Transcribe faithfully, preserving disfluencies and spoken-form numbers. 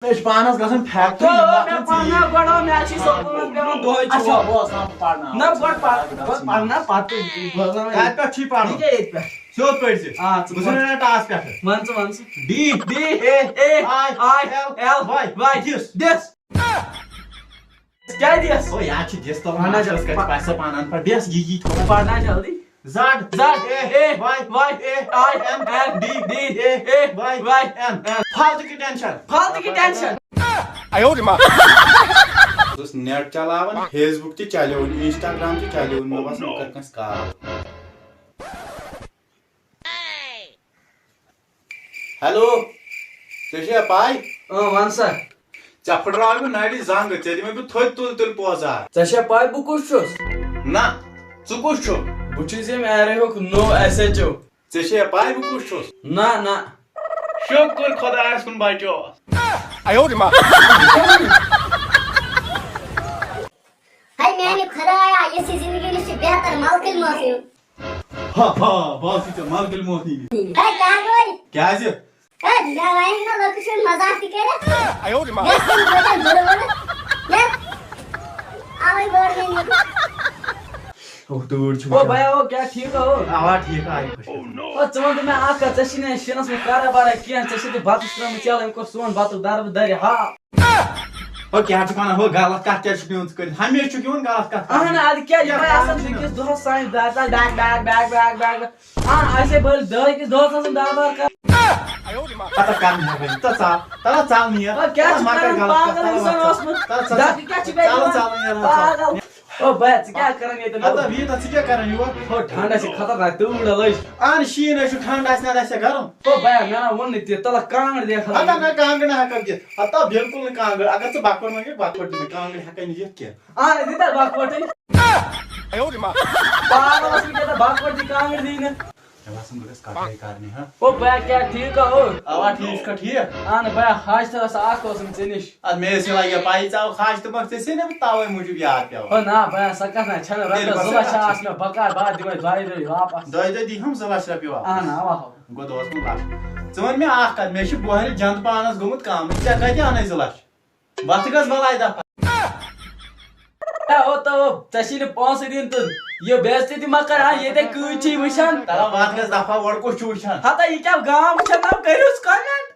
مےٚ چھُ پانس گژھُن فیکٹری، تہٕ یِم مےٚ واتن پرناو ژیٖرۍ۔ گۄڈٕ، مےٚ چھِ سکوٗلس پٮ۪وان دۄہے اچھا، چھُ بہٕ اوسُس پرناوان۔ نہ، گۄڈٕ پر-، گۄڈٕ پرناو، پتہٕ بوزناو۔ کتہِ پٮ۪ٹھ چھُے پرُن؟ یہِ کیٛاہ ییٚتہِ پٮ۪ٹھ؟ سیوٚد پٔرۍ زِ۔ آ، ژٕ بہٕ چھُس پَر۔ وَنان ٹاس پٮ۪ٹھٕ۔ وَن ژٕ، وَن ژٕ۔ D، D، A، A، I، I، L، L، Y، Y، دِس۔ دِس۔ کیٛاہ دِس؟ او، یاد چھُ دِس تُلان، پَرناو ماشٹرَس جلدی۔ کَتہِ چھِ پَے سۄ پَنان پَتہٕ۔ دِس، یہِ، یہِ تھوٚو۔ پَرناو جلدی۔ Z، Z، A، A، Y، Y، A، I، N، D، D، A، A، Y، Y، N۔ فالتو کی ٹینشن۔ فالتو کی ٹینشن۔ بہٕ اوسُس نیٹ چلاوان، Facebook تہِ چلیو نہٕ، Instagram تہِ چلیو نہٕ، مےٚ باسان، بہٕ کرٕ کٲنٛسہِ کال۔ ہیلو، ژےٚ چھےٚ پاے؟ اۭں، وَن سا۔ ژےٚ پھٕٹراوِ بہٕ نرِ زنٛگہٕ، ژےٚ دِمے بہٕ تھوٚدۍ تُل تُل پوزار۔ ژےٚ چھےٚ پاے بہٕ کُس چھُس؟ نہ، ژٕ کُس چھُکھ؟ بہٕ چھُس ییٚمہِ ایریاہُک نوٚو S H O۔ ژےٚ چھےٚ پاے بہٕ کُس چھُس؟ نہ، نہ۔ شُکُر خۄدایَس کُن بچوس۔ ہے میانہِ خۄدایا، یۄس یہِ زندگی نِش چھِ بہتر ملکٕلۍ موسم۔ ہا ہا، بہٕ آسہٕ ژےٚ ملکٕلۍ موسمی نِش۔ ہے کیٛاہ گوٚو؟ کیٛازِ؟ ہے، مےٚ وَنہِ نہٕ لٔکٕر چھُنہٕ مذاق تہِ کٔرِتھ۔ مےٚ چھُنہٕ بَچَن بُرٕ وَنُن۔ مےٚ اَوَے وٲر مےٚ نِش۔ او، تۭر چھِ او وٕچھان۔ بیا، او کیٛاہ ٹھیٖک ہو؟ اوا، ٹھیٖک آیہِ خۄش۔ او ژٕ وَن تہٕ مےٚ اَکھ کَتھ، ژےٚ چھِ نہٕ شِنَس منٛز کارا بارا کینٛہہ، ژےٚ چھِ تہٕ بَتہٕ ترٛٲومٕژ یَلہٕ، أمۍ کوٚر سون بَتُک دَربہٕ دَرِ ہا۔ ہو، کیٛاہ چھُکھ وَنان؟ ہو، غلط کَتھ کیٛازِ چھُکھ نِوان ژٕ کٔرِتھ؟ ہمیشہِ چھُکھ یِوان غلط کَتھ اہن، کَرنہِ۔ اَدٕ کیٛاہ، یہِ کیٛاہ باسان چھُنہٕ؟ بیٚکِس دۄہَس سانہِ دَرِ تَل back, back, back, back, back, back. اہن، اَسے بٔلۍ دۄہَے کِس دۄہَس آسان دَربار کَران۔ پَتہٕ کَرنہِ ہا وۄنۍ۔ تہٕ ژَل، تَلہ ژَل نیر۔ اَدٕ کیٛاہ چھُکھ مَکَر کَران؟ غلط کَتھ، پاگل تَلہ اِنسان وۄتھ۔ اوسمُت۔ تَلہ ژَل، دَکہٕ کیٛاہ چھِ بیٚیہِ ژَلہ دِوان؟ ژَل نیر، ژَل۔ پاگل۔ او بیا، ژٕ کیٛاہ کران ییٚتہِ؟ ہتا ویٖتا، ژٕ کیٛاہ کران یور؟ ہو، ٹھنڈ آسہِ خطرناک، تۭر لٔج۔ اہن، شیٖن ہے چھُ، ٹھنڈ آسہِ نہ آسہِ گرم۔ او بیا، مےٚ نہ ووٚن نہٕ تہِ، تَلہ کانٛگٕر دِ خلق۔ ہتا نہ کانٛگٕر نہ ہٮ۪کو دِتھ۔ ہتا بِلکُل نہٕ کانٛگٕر۔ اگر ژٕ بکوٹ منٛگکھ، بکوٹ دِمے، کانٛگٕر ہٮ۪کے نہٕ دِتھ کینٛہہ۔ اہن، دِ تَلہ بکوٹٕے۔ پاگل اوسُس بہٕ کیٛاہ، بکوٹ دِ کانٛگٕر دِی نہٕ۔ مےٚ باسان، بہٕ گژھٕ کَٹٲے کَرنہِ، ہا؟ او بیا، کیٛاہ ٹھیٖک ہا ہو؟ اوا، ٹھیٖک چھُکھا، ٹھیٖک؟ اہن بیا، حاج تہٕ سا اکھ اوسُم ژےٚ نِش۔ اَدٕ مےٚ ٲسٕے لگیا پَیی، ژٕ آوُکھ حاج تہٕ مۄکھ، ژےٚ ژےٚ مےٚ تَوَے موٗجوٗب یاد پٮ۪وان۔ ہو نا بیا، سۄ کَتھ نا چھَنہٕ، تیٚلہِ رۄپیَس بَس زٕ لَچھ اَتھ آسہٕ مےٚ بکار، بہٕ ہا دِمَے دۄیہِ دۄہہِ واپَس۔ دۄیہِ دۄہہِ دی ہم زٕ لَچھ رۄپیہِ واپَس۔ اہن، اوا ہو۔ گوٚو دۄہَس منٛز لَچھ۔ ژٕ وَن مےٚ اَکھ کَتھ، مےٚ چھِ بۄہرِ جَنٛد پانَس گوٚمُت کَم، ژےٚ کَتہِ اَنَے زٕ لَچھ؟ وَتھ گژھ بَلاے دَفعہ۔ اے، او تو، ژےٚ چھی نہٕ پونٛسہٕ دِنۍ تہٕ یہِ بے عزتی تہِ مہ کر، ہا، ییٚتہِ کۭتۍ چھی وٕچھان۔ تَلہ وَتھ گژھ دَفعہ، اورٕ کُس چھُ وٕچھان؟ ہتا، یہِ کیٛاہ گام وٕچھان، نہ کٔرِوس comment۔